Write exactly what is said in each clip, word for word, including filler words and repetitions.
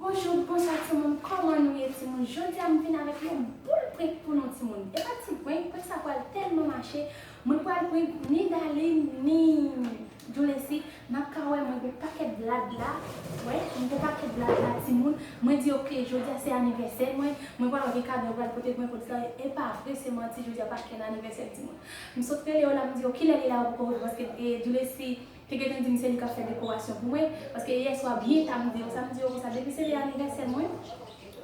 Bonjou, bonswa timoun, kòman nou ye timoun? Jodi a m vin avèk yon boul prank pou nou timoun. E pa ti prank, prank sa pral tèlman mache. Mwen pral prank ni Darline, ni Djoulesi. N ap ka wè mwen gon pakèt blad la. Wè, mwen gon pakèt blad la timoun. Mwen di ok, jodi a se anivèsè mwen. Mwen pral wè ki kado yo pral pote pou mwen, pote sa. E pa vre, se manti, jodi a pa kenn anivèsè timoun. M sot rele yo la, m di yo kilè li la, yo poko vini paske e, Djoulesi te gentan di m se li k ap fè dekorasyon pou mwen, paske yè swa byen ta m di yo sa, m di yo konsa, depi se li anivèsè mwen,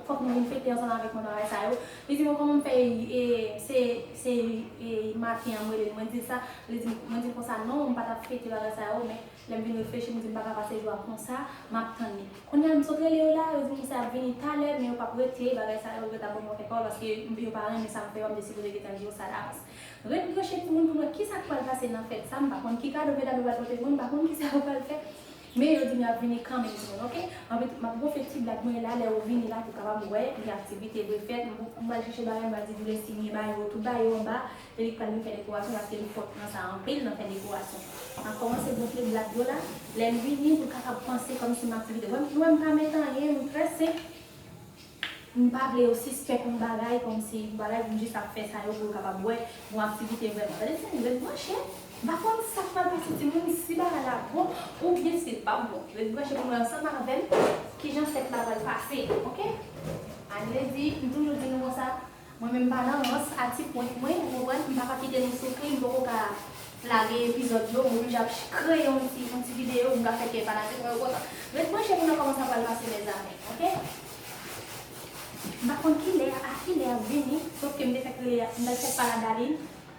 fòk nou vin fete ansanm avèk mwen bagay sa yo. Li di mwen kòman m fè e, se, se e, maten an m rele l, mwen di l sa, li di, mwen di l konsa non, m pa t ap fete bagay sa yo, men lè m vin reflechi, m di m pa ka pase jou a konsa, m ap tann li. Kounye a m sot rele yo la, yo di m se ap vini talè, men yo p ap rete, bagay sa yo, yo gentan ban mwen kèk pawòl, paske yo pa renmen sa m fè yo, m te sipoze gentan di yo sa davans. Ret branche timoun pou m wè kisa k pral pase nan fèt sa. M pa konn ki kado medam yo pral pote pou mwen, m pa konn kisa yo pral fè. Men yo di m y ap vini kanmenm timoun, oke? Anpil, m ap gonfle ti blad mwen la, lè yo vini la pou kapab wè gen aktivite vre fèt. M, m pral chèche bagay, m pral di Djoulesi gen bagay yo, tout bagay yo anba. Se li k pral vin fè dekorasyon, paske li fòt nan sa anpil, nan fè dekorasyon. M ap kòmanse gonfle blad yo la, lè l vini pou l kapab panse kòmsi m aktivite. Wè m, wè m pa met anyen, m trè senp. M pa vle yo sispèk yon bagay, kòmsi yon bagay pou m jis ap fè sa yo pou yo kapab wè yon aktivite vrèman. Tande timoun, ret branche. M pa konn sa k pral pase timoun, si bagay la bon oubyen si l p ap bon. Ret branche pou nou wè ansanm avè m kijan fèt la pral pase, oke? Ann redi, m toujou di nou konsa, mwen menm m pa nan rans a ti prank mwen, ou konprann, m pa ka kite nou soufri, m poko ka lage epizòd yo, m oblije ap ch-, kreye yon ti, yon ti videyo, m ka fè kè fanatik mwen yo kontan. Ret branche pou nou wè kòman sa pral pase mezanmi, oke? M pa konn kilè, a kilè y ap vini, sòf ke m te fèk rele, m te fèk pale a Darline.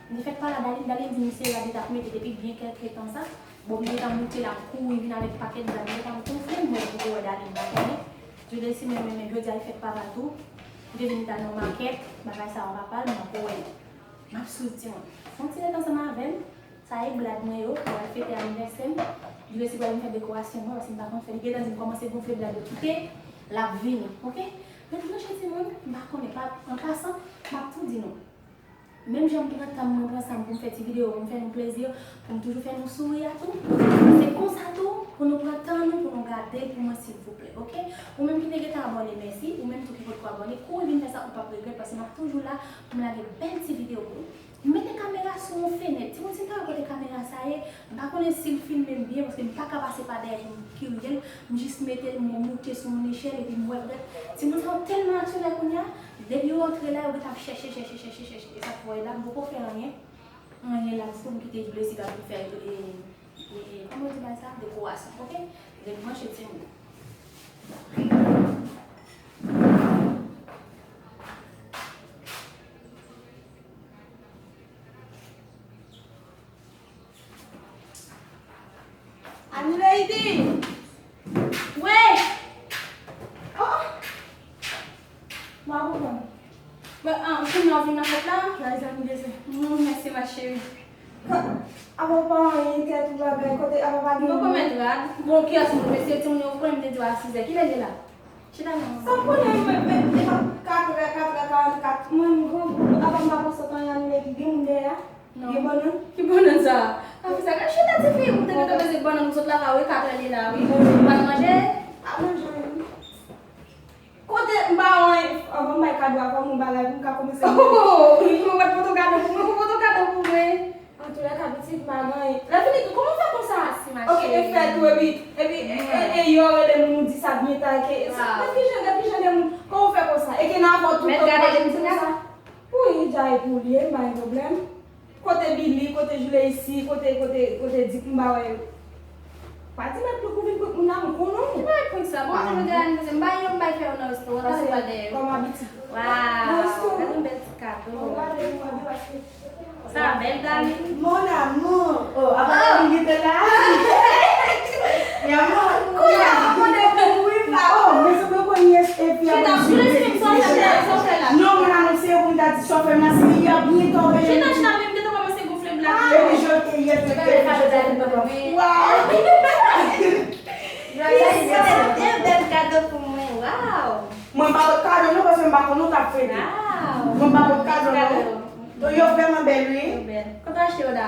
M te fèk pale a Darline, Darline di m se rad li t ap mete depi byen kèlke tan sa. Bon, m gentan moute la, m kouri vin avèk pakèt zam, m gentan gonfle m, mwen poko wè Darline, m pa konnen. Djoulesi menm, menm, menm, jodi a li fèk papa l tou. M te di m t al nan makèt, bagay sa yo papa l, m poko wè li. M ap swiv timoun. Fè yon ti ret ansanm avè m. Sa e blad mwen yo, nou pral fete anivèsè m. Djoulesi pral vin fè dekorasyon mwen, paske m pa konn fè. Li gentan di m kòmanse gonfle blad yo, kite, l ap vini, oke? Ret branche timoun, m pa konnen, pa, an pasan, m ap tou di nou. Menm jan m pran tan m, mwen pran san m pou m fè ti videyo, pou m fè nou plezi, pou m toujou fè nou souri a tou. Se konsa tou, pou nou pran tan nou, pou nou gade l pou mwen, silvouplè, oke? Ou menm ki te gentan abòne, mèsi. Ou menm tou ki potko abòne, kouri vin fè sa, ou p ap regrèt, paske m ap toujou la pou m lage bèl ti videyo pou ou. M mete kamera sou yon fenèt. Timoun, si n ta wè kote kamera sa ye, m pa konnen si l filme m byen, paske m pa ka pase pa dèyè pou m kirye l. M jis mete l, m moute sou yon nechèl, epi m wè, gad, timoun sa yo tèlman aksyonè kounye a, depi yo antre la, yo gentan ap chèche, chèche, chèche, chèche. E sa k fè w wè la, m poko fè anyen. Anyen la, jis pou m kite Djoulesi ka vin fè, e, e, e, kòman yo di bagay sa? Dekorasyon, oke? Ret branche, timoun. Ani Lady! Wey! Oh! Mwen konprann. Mwen, ah, kounye a w vin nan fèt la? Wi, zanmi, dese. Mm, mèsi, ma chérie. Apa w pa anyen, tèt ou bagay, kote apa w pa gen moun? M poko met rad. Bon, kiyès moun? Mesye, timoun yo, ou konnen m te di w a sizè. Kilè l ye la? Chita non. Sa m konnen, men, men, men, katrè, katrè karannkat, mwen, m gran, apa m pa konn sot anyen, annilen ki gen moun dèyè a? Non. Gen bannann? Ki bannann sa? Afè sa, gad chita tifi, ou te gentan panse bannann ou sot lakay ou, e katrè li la, wi. Ou pa t manje? Pa manje, wi. Kote m pa wè, anvan m bay kado a, fò m yon bagay pou m ka kòmanse. Oh, ou pa t pote kado pou mwen, ou pote kado pou mwen. Antoulèka, pitit, m pa gen anyen. Lè fini tou, kòman w fè konsa? Mèsi, ma chérie. Ok, e fè tou, epi, epi, e, e, e, yo rele moun, ou di sa byen ta, ke, sa, nan ki jan, nan ki jan de moun, kòman w fè konsa? E ke nan avè w tout tan, ou pa gen konsa? Wi, dja e pou li ye, m pa gen pwoblèm. Kote Billy, kote Juleisi, kote, kote, kote Dick, m pa wè yo. Pa di mèt prank ou vin prank moun la, m konnen w. Ki bagay prank sa? Bon, jodi a anivèsè, m bay yo, m bay fè yo nan restoran, tande pral dèyè yo. Kòm abitid. Waw, gade yon bèl ti kado. Sa bèl, Dani. Mon amour. Oh, apa Dani ki te la? Mi amor. Kounye a, m konnen pou mwen, pa. Oh, men se pou konn yes, epi chita, sou lespri m, sa w fè la, sa w fè la. Non, mon amour, se yo pou m ta di sa w fè m la, se li a byen tonbe. Chita, chita, men m gentan kòmanse gonfle blad. Epi jodi, yè, jodi, jodi, jodi. Waw! Jodi, jodi, jodi. Yon bèl kado pou mwen, waw! Mwen pa pot kado non, paske m pa konn ou t ap fete. Waw! Mwen pa pot kado non. Yo vrèman bèl, wi. Yo bèl. Kote w achte yo la?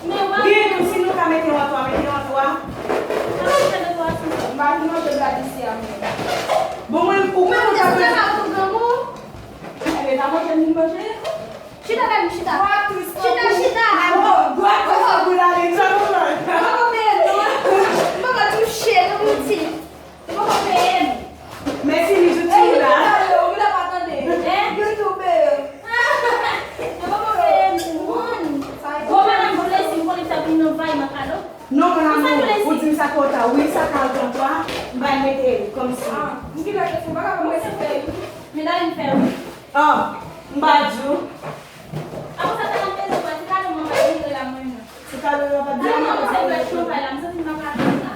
Men wè. Gen tou, si nou ka mete yon twa, mete yon twa. Sa manje de twa sou sa. M pa vin manje blad isi a, mwen. Bon, mwen, ou menm ou ta manje. Ebyen, ta manje, m vin manje. Chita, Dani, chita. Chita, chita. Mwen poko peye, non. Mwen poko touche, non, piti. Mwen poko peye, non. Mèsi, li jout sou la. Youtube, ou la pa tande. Hein? Youtube. Mwen poko peye, non. Bon, madanm Blesi, m konnen sa vin nan vay nan kado. Non, mon amour, ou di m sa twò ta. Wi, sa ka al pran twa. M bay mete kòmsi. Ah, m ki lè ke fou, pa ka mwen se fè. Men Dani fè, wi. Ah, m pa di w. Apre sa, sa nan peze kwa, ti kado mwen pa di la mwen non. Ti kado mwen pa di la mwen.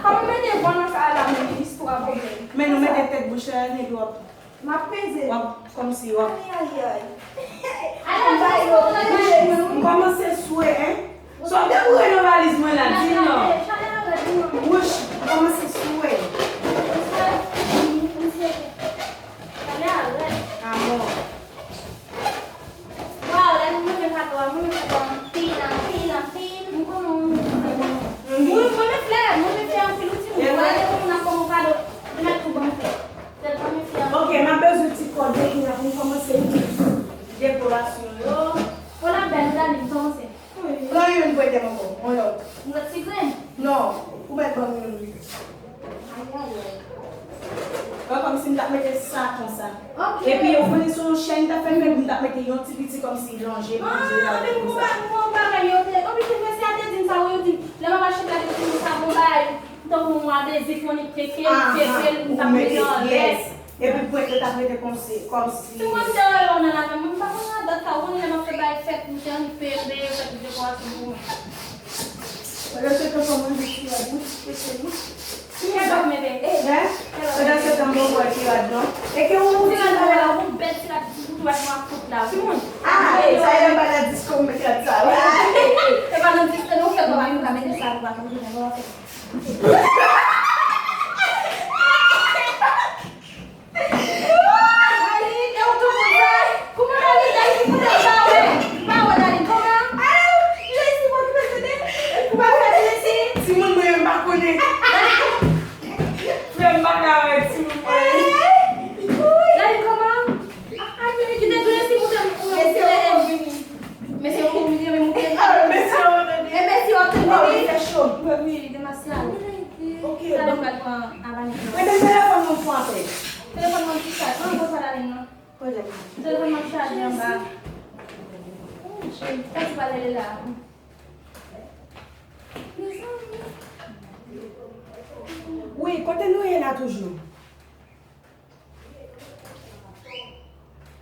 Kòman mete van nan sa la, men istwa pwoblèm. Men nou mete tèt bouch la, epi w ap, m ap peze. W ap kòmsi w ap. Ay, ay, ay. M kòmanse swe, hein. Sa w te boure nan valiz mwen la, di m non. Wouch, m kòmanse swe. Amò. Waw, lè nou manje gato a, mwen renmen gato a anpil, anpil, anpil. Mwen konnen ou renmen gato a. Mwen, mwen renmen flè, mwen renmen flè anpil, ou timoun. Mwen renmen moun ap ban mwen kado, li mèt tou ban m flè. Flè, mwen renmen flè anpil. Ok, m ap bezwen ti kòd, epi n ap kòmanse dekorasyon yo. Bon, n ap bèl, nou dani, nou kòmanse. Pran youn pou ede m ankò, yon lòt. Yon lòt ti grenn? Non, ou mèt ban m youn, wi. Ay, ay, ay. Mwen kòmsi m t ap mete sa konsa. Ok. Epi, ou konnen se yon chèn m t ap fè, men m t ap mete yon ti piti kòmsi lonje pou m jwe avèk konsa. Ah, men m gon bagay yo te, anplis, mesye a te di m sa, wi, yo di m, lè m ap achte kado pou nou, sa gon bagay. Tankou yon adezif, yon peke, peke, m t ap mete anlè. Epi pwent yo t ap rete kòmsi, kòmsi. Si mwen m te rele w nan lajan mwen, m pa konn radòt sa, ou konn lè m ap fè bagay fèt, m te annik peye, peye, fè tout dekorasyon pou mwen. Pandan se tan, fò manje ti rad, wi, pete, wi. Kèt w ap mete? Hein? Pandan se tan, m poko wè ti rad, non. E ke ou ti rad, ou wè la, ou bèl ti rad, ti bout, ou wè m ap fout la, wi. Timoun. Ah, sa e anba nan disko, m met rad sa, wi. E pa nan disko, non, fè kòman nou ka mete sa, nou pa konn, nou pa konn. Ay, e w tou konn sa? Kouman Dani, Dani, ki kote l pa wè? Pa wè Dani, kòman? Ay, Jezi, mwen ki mete de. Ou pa wè Jezi? Timoun mwen yo, m pa konnen. Dani, kòman? Frè m pa ka wè timoun mwen. Dani, kòman? Ay, men ki te dwe si moute m pou mwen. Mesye, w konn vini. Mesye, w konn vini, men moute m. Ah, mesye, w konn vini. E mesye, w konn vini. Ah, wi, fè cho. Mwen vini, de Masyal. Ok, talè m pral pran avanyè. Mete telefòn mwen pou apèl. Telefòn mwen ki chaj. Mwen pran pa lamin nan. Telefòn mwen chaje anba. Cheri, sa ti pral rele la. Wi, kote nou ye la toujou?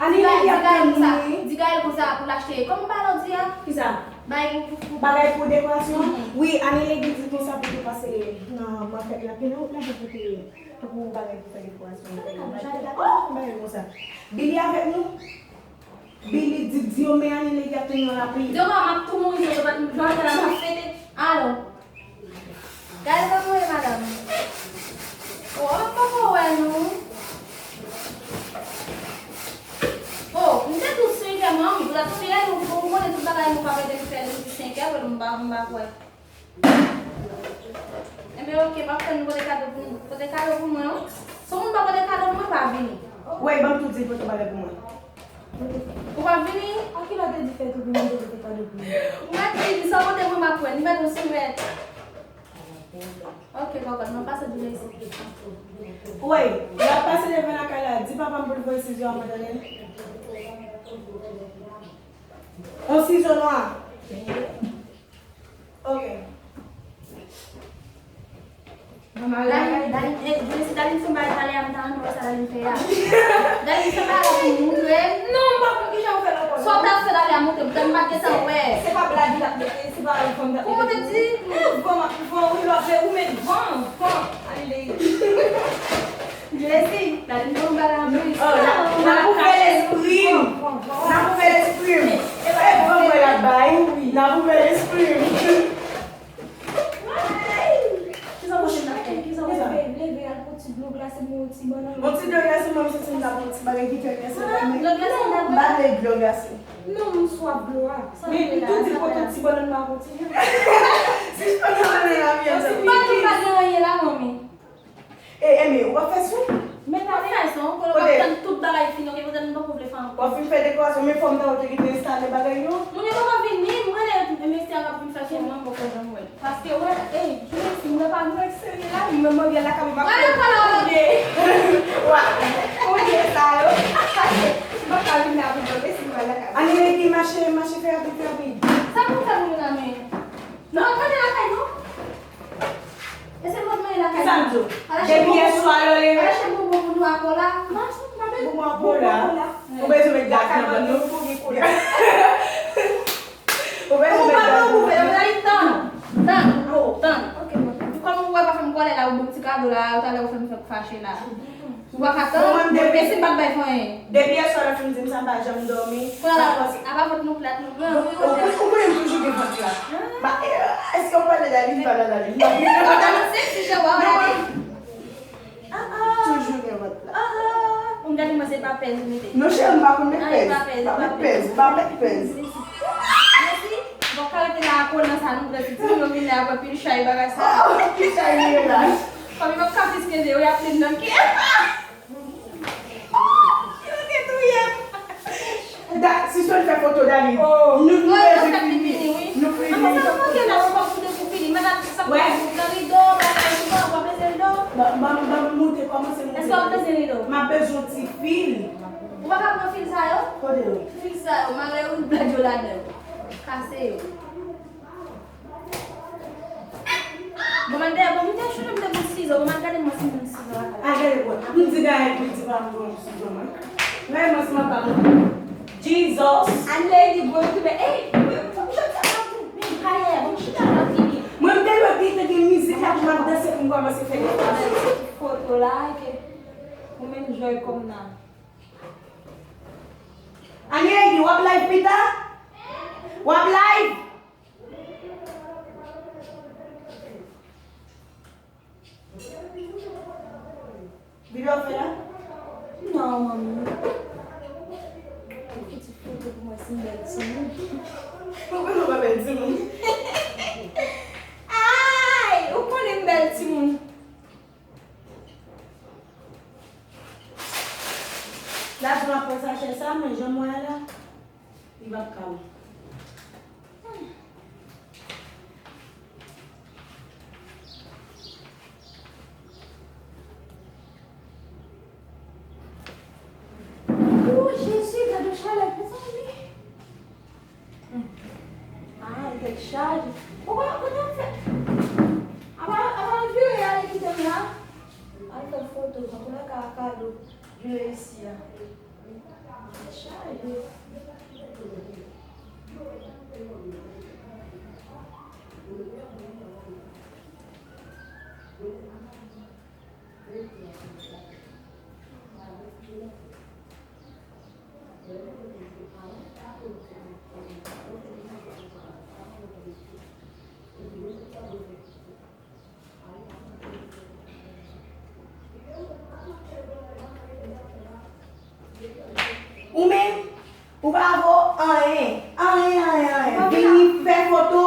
Ani Legi ap tann nou, wi. Di Gaël konsa pou l achte. Kòman m pa lè w di a? Kisa? Bagay pou, pou, pou. Bagay pou dekorasyon? Mhm. Wi, Ani Legi di konsa pou te pase nan makèt la. Ki lè w lage pou te tankou bagay pou fè dekorasyon? Makèt la, pou fè bagay konsa. Billy avèk nou? Billy di, di yo, men Ani Legi ap tann yo la, wi. Devan m ap tou mouri, yo pa t, yo pa t la fete. Alò. Gade kòman w ye, madanm. O, m poko wè nou. O, m te di w senkè, manmi, pou la fè nou, pou w konnen tout bagay nou pa mete m fè depi senkè, pou m pa, m pa kwè. Enben, oke, m ap tann nou pote kado pou nou. Pote kado pou mwen, wi. Si yon moun pa pote kado pou mwen, pa vini. Wey, ban m tou di l pote bagay pou mwen. Ou pa vini? A kilè w te di fè tou pou mwen te pote kado pou mwen? Mwen di, di sa w pote mwen, m ap wè. Li mèt ou sou mèt. Ok, kòkòt, mwen pase di mèsi. Wey, l ap pase devan lakay la. Di papa m pou l voye sizo a mwen, tande? On sizo nwa. Ok. Dani, Dani, eh, Dani, se yon bagay talè a m ta renmen wè sa Dani fè a. Dani, se yon bagay pou moutre. Non, m pa konn kijan w fè l ankò, non. Sa w t ap fè talè a moutre m, Dani, m pa t gentan wè. Se pa blad li t ap mete, se pa van m t ap mete. Kòman w te di? Eh, van, van, wi, lòt lè ou met van, van. Ale. Jezi, Dani, nou bagay anplis. Oh, n ap, n ap ouvè lespri m. N ap ouvè lespri m. E van mwen l ap bay. N ap ouvè lespri m. Kisa w panse n ap fè? Kisa w panse? Leve, leve, al pran ti Dlo glase. Non, m swaf dlo a. Men m tou di pote ti bannann ma pou ti jan. Sispann nan bannann la, vye. Pa gen, pa gen anyen la, manmi. E, Emi, ou pa fè son? Men pa fè son, kote w ap tann tout bagay fini, ok, poutèt m poko vle fè ankò. W ap fin fè dekorasyon, men fò m ta ou te kite enstale bagay yo. Moun yo poko vini, m rele Emi, si a ap vin fè son, mwen poko janm wè. Paske, wè, ey, Jimmy, si mwen pa nou serye la, mwen mande la kame m ap fè. Wè, wè, wè. Kote sa yo? M pa ka vin la pou mwen, si mwen la kame. Ane, Lady, mache, mache, fè rapid, fè rapid. Sa pou fè pou nou la, men? Non, pa de lakay, non. E se lòt mwen lakay. Kisa m di w? Depi yè swa lè w leve. Al achte bonbon pou nou ak kola. Mache, m pa bezwen bonbon ak kola. Ou bezwen met gaz nan vant nou? Ou bezwen met gaz nan vant nou? Tann, tann, tann. Kòm ou wè pa fè m kòlè la, ou ban m ti kado la, talè ou fè m fache la. Ou pa ka tann? Mwen, mwen, depi, mesi m pa t bay fò anyen. Depi yè swa lè w fin di m sa, m pa janm dòmi. Kounye a la, apa vant nou plat, nou gran. Ou, ou, ou konnen m toujou gen vant la. Ah. Ma, eh, èske w pale David, pale David? Non. Ou ta nan seksi jan w ap gade. Ah, ah. Toujou gen vant la. Ah, ah. Ou gade mwen, se pa pèz ou mete. Non, cheri, m pa konn met pèz. Ah, e pa pèz, e pa pèz. M pa met pèz, m pa met pèz. Mesi. Mesi. Bon, ka rete la, konan sa, nou pran ti timoun yo vin la, apre pil chay bagay sa. Oh, pil chay li ye la. Fanmi m ap konfiske de yo, y ap plen nan kè. Oh, yo te touye m. Da, si sou fè foto, Dani. Oh. Nou, nou bezwen fini. Nou fini. Ann fè sa, nou manke la, nou pa fout de pou fini. Madanm, sa pou nan rido, bagay, nou pa, w ap peze rido. Ban, ban, ban m moute, kòmanse moute. Èske w ap peze rido? M ap bezwen ti fil. Ou pa ka pran fil sa yo? Kote yo? Fil sa yo, mare yo, blad yo ladan yo. Kase yo. Bon, man, dèyè, bon, m te chonje m te pran sizo. Bon, man, gade mwen si m pran sizo la. A, gade, bon. M di, gade, m di, pa m pran sizo, mwen. Gade mwen si mwen pa pran. Jesus. Ann lè di, bon, m tounen. Ey, mwen, fòk m chante sa pou mwen. Men, kayè, bon, chita la, fini. Mwen, m te lwe pite gen mizik la pou m ap danse pou m kòmanse fè de. Foto la, ke ou menm jòy kòm nan. Annie Lady, w ap live pita? W ap live? Videyo fè la? Non, manmi. Fè ti foto pou mwen, si m bèl timoun. Poukisa nou pa bèl timoun? Ay, ou konnen m bèl timoun. La, pou m ap pran sachè sa, men jan m wè a la, li p ap ka bon. Oh, Jezi, gade chalè, mezanmi. Ah, tèt chaje. Ou pa, ou pa fè. Apa, apa vire ale kite m la. Al fè foto, an tou lè ka, kado. Vire isi a. Tèt chaje. Ou menm, ou pa vo anyen, anyen, anyen, anyen. Vini fè foto,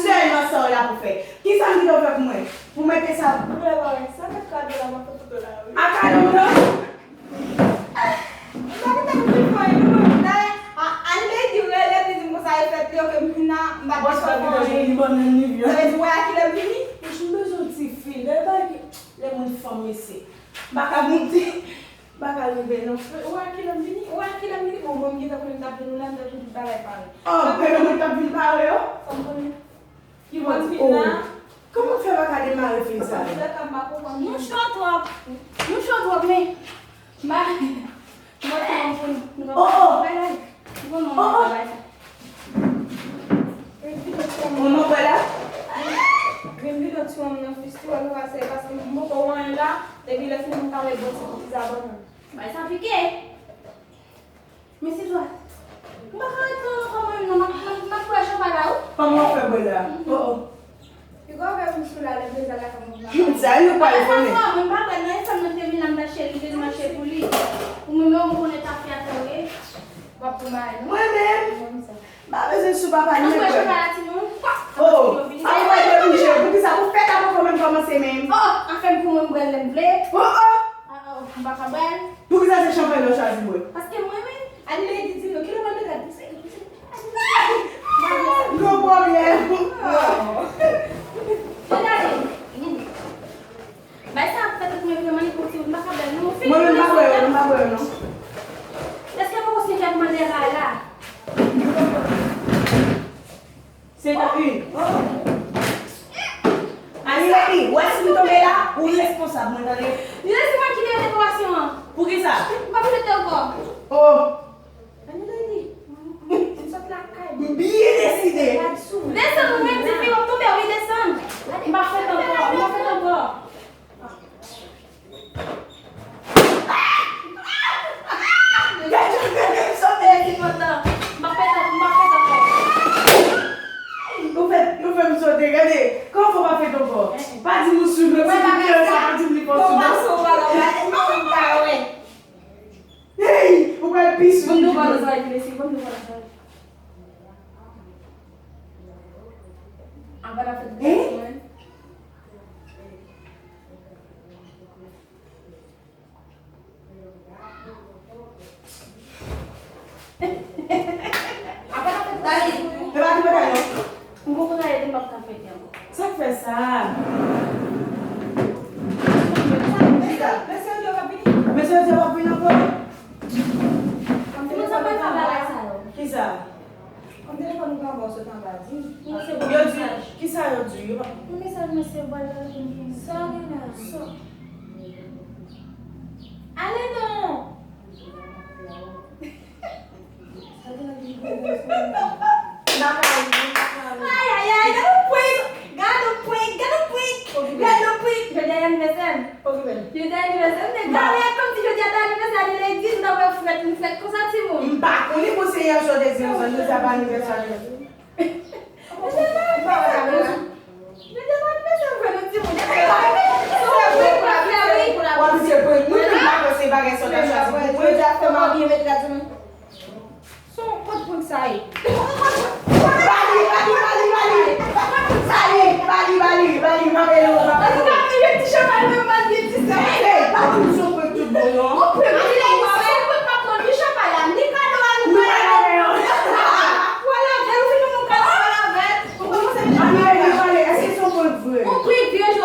sèlman sa w la pou fè. Kisa m kite w fè pou mwen? Pou mete sa. Ou lè pa wè, sa fè kado la, m ap fè foto la, wi. A kado m nan? M pa kontan pou fè anyen pou mwen. Dayè, a, Annie Lady rele m, li di m konsa e fèt li, ok, m vin la, m pa t bezwen fè anyen. Sa vle di, wè a kilè m vini? Mouch, m bezwen ti fil. Lè bagay ki, lè moun fanm, mesye. M pa ka moute. M pa ka rive, non. Ou wè kilè m vini? Ou wè kilè m vini? Bon, mwen, m gentan konnen m t ap vin ou la, m t ap vin tout bagay pare. Oh, men moun t ap vin pare yo? Fò m konnen. Ki bò ti, oh. Kòman w fè pa ka demare fim sa yo? Nou cho twòp. Nou cho twòp, men. M pa, m pa twò pou nou. Oh, oh. Bay, bay. Nou konn nan travay sa. Ou nan kwè la? Vin vide ti wòm nan festival ou pase, paske m poko wè anyen la. Depi lè fini m ka wè bon ti pizza bannann. Bay sa pike. Men si dwat. M pa ka ret la ankò mwen menm non, m ap, m ap, m ap bwè chanpay la wi. Kòman w fè bwè la? Oh, oh. Piga w fè bouch ou la lè m vin lakay mwen la. Sa yo pa l konnen. Mwen pa wè nan ensanm nan te vin la m ta cheri te mache pou li. Ou menm ou konnen tafya tande. W ap pou mari nou. Mwen menm? Mwen menm sa. M pa bezwen sou papa ni mwen. Ann bwè chanpay la, timoun. Oh, sa ou wè de bouje. Poukisa pou fèt la poko menm kòmanse menm? Oh, anfen pou mwen, m bwè l lè m vle. Oh, oh. Ah, ah, m pa ka bwè l. Poukisa se chanpay la w chwazi bwè? Paske m renmen. Annie Lady di nou, kilè w pral mete la? No pwoblèm. Yo, gade. Bay sa ap fè tout mwen vin mande pou ti, m pa ka bwè l non. Mwen menm m pa bwè yo, m pa bwè yo non. Èske poko Cynthia k mande la la? Se ta wi. Annie Lady, wè si m tonbe la, ou responsab mwen tande. Li lese mwen kite dekorasyon an. Poukisa? M pa pou mete ankò. Oh. Annie Lady, m sot lakay. M byen deside. Desann ou menm, tifi, w ap tonbe, wi, desann. M pa fèt ankò, m pa fèt ankò. Ou fè, ou fè m sote, gade. Kòman fè w pa fèt ankò? Pa di m ou soud, non, si ou byen sa, pa di m li pa soud. Hey! Ou pral pi soud. Ban m dlo nan zòrèy, mesye, ban m dlo nan zòrèy. Apa n ap fè tout sa mwen. Apa n ap fè tout sa mwen. Dali, e pa tou bagay non. M poko ta ede m p ap ka fete ankò. Sa k fè sa? Sa k fè sa? Mesye yo di yo p ap vini. Mesye yo di yo p ap vini ankò? Kòm se mwen sa mwen fè bagay sa yo. Kisa? Kòm telefòn ou pa bon, sot anba, di m. Yo di, kisa yo di? Yo pa... Yon mesaj mwen se bal la vin vin. Sa gen la? Sa. Ale non! Sa gen la vin vin. Ayayay, gade yon prank! Gade yon prank! Gade yon prank! Gade yon prank! Jodi a anivèsè m. Okipe l. Jodi a anivèsè m, m te gade kòmsi jodi a te anivèsè a, li lè di m nan mwen frèt, m frèt konsa timoun. M pa konnen, bon, se yè swa te di yon sa, jodi a pa anivèsè a. Mesye, m pa wè kamera. Jodi a pa anivèsè m vre non timoun. Se yon prank w ap fè, wi. W ap di se prank. Mwen menm m pa panse bagay sa w t ap chwazi pou mwen. Jodi a fè m anvi mete la timoun. Se yon kot prank sa ye. Bali, bali, bali, bali. Bali, bali, bali, bali, m ap ede w, m ap ede w. Ann nou ka mete ti chanpay mwen, m ap di ti sa. Ey, pa di m se yon prank tout bon non. Yon prank, wi, se yon prank, m ap pran ni chanpay la, ni kado a nou pral lave. Pral lave, ou fin ban mwen kado, pral lave. Ou kòmanse vin chanpay la. Annie Lady, pale, èske se yon prank vre? Yon prank vre, jodi a,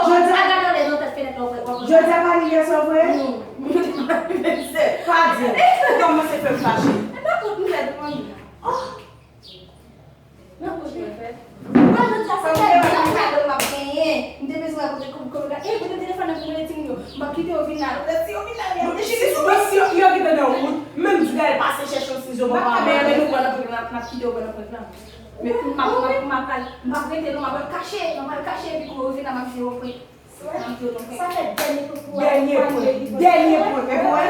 gade anlè nan tèt fenèt la, w ap wè. Jodi a pa anivèsè w vre? Non. Jodi a pa anivèsè. Pa di m. Ou kòmanse fè m fache. E pa kont nou fè demann. Oh! Nan kouch mwen fè. Mwen jodi a se tèlman kado m ap genyen. M te bezwen wè kote kote kote. E kote telefòn nan pou mwen timoun yo. M ap kite yo vin la. Lè si yo vin la, yo dechi li sou mwen. Si yo, yo kite nan wout, menm di gade pase chèche yon sizo, papa. Men, men nou pran nan prank lan, n ap kite yo pran nan prank lan. Men m ap, m ap, m ap al, m ap rete non, m ap al kache, m ap al kache, epi kou yo vin la, m ap di yo prank. Sa fè dènye prank pou ou. Dènye prank. Dènye prank. E pou wè.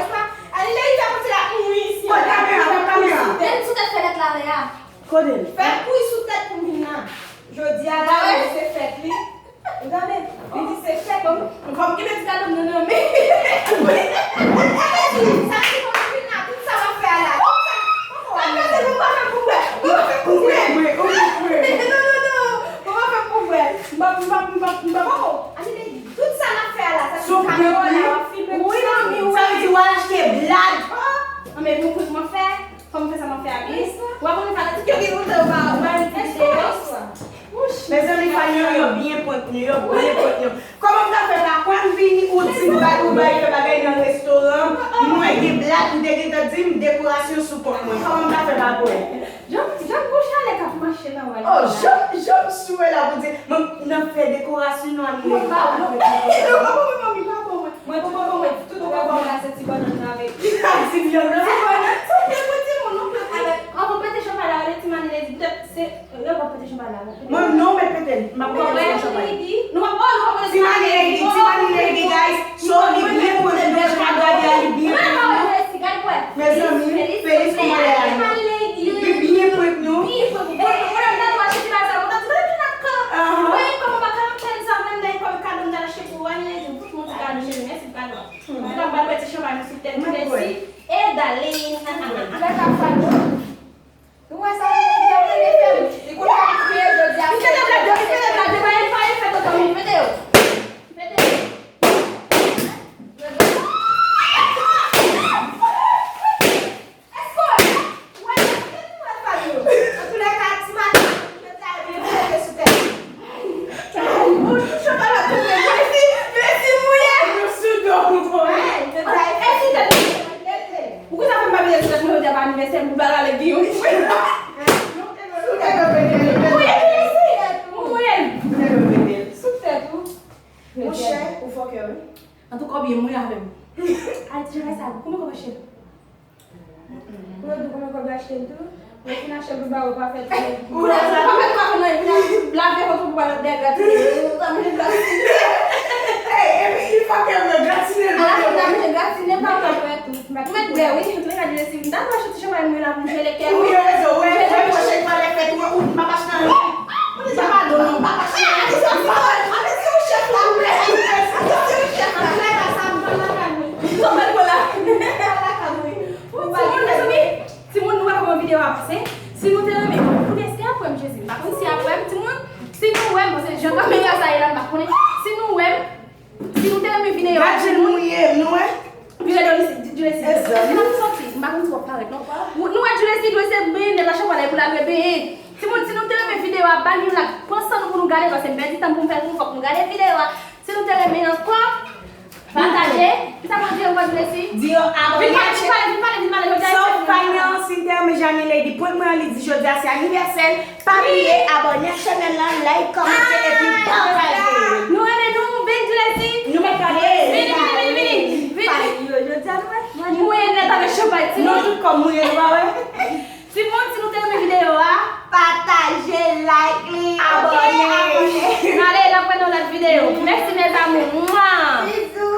Annie Lady ap monte la pou isi. Pot kamera, pot kamera. Sou tèt, sou tèt fenèt la, lè a. Kote l? Fè kwi sou tèt pou m vin la. Jodi a, gade, se fèt li. Ou tande? Li di se fèt li. Fò m kenbe ti kado m nan nan men. Sa ki pou m vin la, tout sa m ap fè a la. Tout sa. Sa fè se nou pa fè pou mwen. Nou pa fè pou mwen. Non, non, non. Nou pa fè pou mwen. M pa, m pa, m pa, m pa. Annie Lady, tout sa n ap fè a la, sa se kamera w la, w ap filme tout sa. Wi, manmi, wi. Sa vle di w al achte blag. Oh, men pou m fè, fò m fè sa m ap fè a byen. Ou pa konnen fanatik yo gen lontan yo pa, yo pa vin fè videyo. Mezanmi, fan yo, yo byen prank nou, yo byen prank nou. Kòman m ta fè pa kwè m vini, ou di m bay, ou bay fè bagay nan restoran, mwen gen blag, ou te gentan di m dekorasyon sou kont mwen. Kòman m ta fè pa kwè? Jan, jan gwo chalè k ap mache nan wè la. Oh, jan, jan m sou wè la pou di, mwen, nan fè dekorasyon nou, Annie Lady. Mwen pa bon. Non, pa bon, mwen, manmi, pa bon, mwen. Mwen, tout bon, mwen, tout bon, mwen, la, se ti bannann nan avèk. Li pa di m yon non. Ti bannann, se yon prank, timoun, yon prank. Anvan m pete chanpay la, rele ti Annie Lady, poutèt se, yo p ap pete chanpay la, non. Mwen, non, mwen pete, m ap pete yon chanpay. Nou p ap, oh, nou p ap pete chanpay. Ti Annie Lady, ti Annie Lady, guys. So, li byen prank nou, jan w ap gade a, li byen prank nou. Mezanmi, Feliz kòman lè a ye? Li byen prank nou. Ahan. Mwen, kòman pa ka antenn sa, mwen, dayè, kòm kado m t al achte pou Annie Lady, m fout mwen ti kado, cheri, mèsi pou kado a. Mwen, m pral mete chanpay mwen sou tèt, mèsi. E darling. Lè k ap fè nou. Mwen avè m. Ay, ti jan sa, kòman kòb achte l? Ou yo di kòman kòb achte l tou? Ou fin achte l pou ba ou pa fè tou. Ou la sa, pa fè tou, non, epi lave kont ou pou pa lòt dèyè gratine. Ou ta manje gratine. Ey, epi yon fwa ke mwen gratine l. Ala fin ta manje gratine, pa fè tou. Ou mèt bwè, wi. Tou lè gade si m ta pral achte ti chanpay mwen la pou m jele kè. Ou gen rezon, wè, wè, pwochen fwa lè fèt, ou, ou, m ap achte anyen. Sa pa do non, m pa ka chita. Atann, se yon chèf la, ou lè, atann, se yon chèf la, lè la, sa m pran lakay mwen. Sa m pral pran la. Pran lakay mwen. Timoun, mezanmi, timoun, nou wè kòman videyo a pase. Si nou te renmen, kounye a, èske y ap wè m, Jezi? M pa konn si y ap wè m, timoun. Si nou wè m, paske jan kamera sa ye la, m pa konnen. Si nou wè m, Si nou te renmen videyo a, gad jan nou ye, nou wè. Vire do li, di, di, di, di, di, di, di, di, m pa konn si w ap parèt, non. Ou, nou wè, di, di, di, di, se benyen, nèg la chanpay pou l al benyen. Timoun, si nou te renmen videyo a, ba li yon like, pran san nou pou nou gade, paske m pèdi tan pou m fè l, pou fòk nou gade videyo a. Si nou te renmen ankò, pataje. Kisa pou di ankò, di, di? Di yo abòne. Vin pale, vin pale, vin pale, vin pale, jodi a. So, Fania, si n te renmen Jani Lady, prank mwen an, li di jodi a se anivèsè l. Pa bliye abòne ak chanèl la, like, kòmante epi pataje. Nou renmen nou, vin Jilesi. Nou mèt pale. Vini, vini, vini, vini. Vini. Yo, jodi a nou mèt manje. Mouye nèt avèk chanpay, timoun. Nou tout kòm mouye, nou pa wè? Timoun, si nou te renmen videyo a, pataje, like li, abòne. N ale, n ap wè nan lòt videyo. Mèsi, mes amours. Mwa.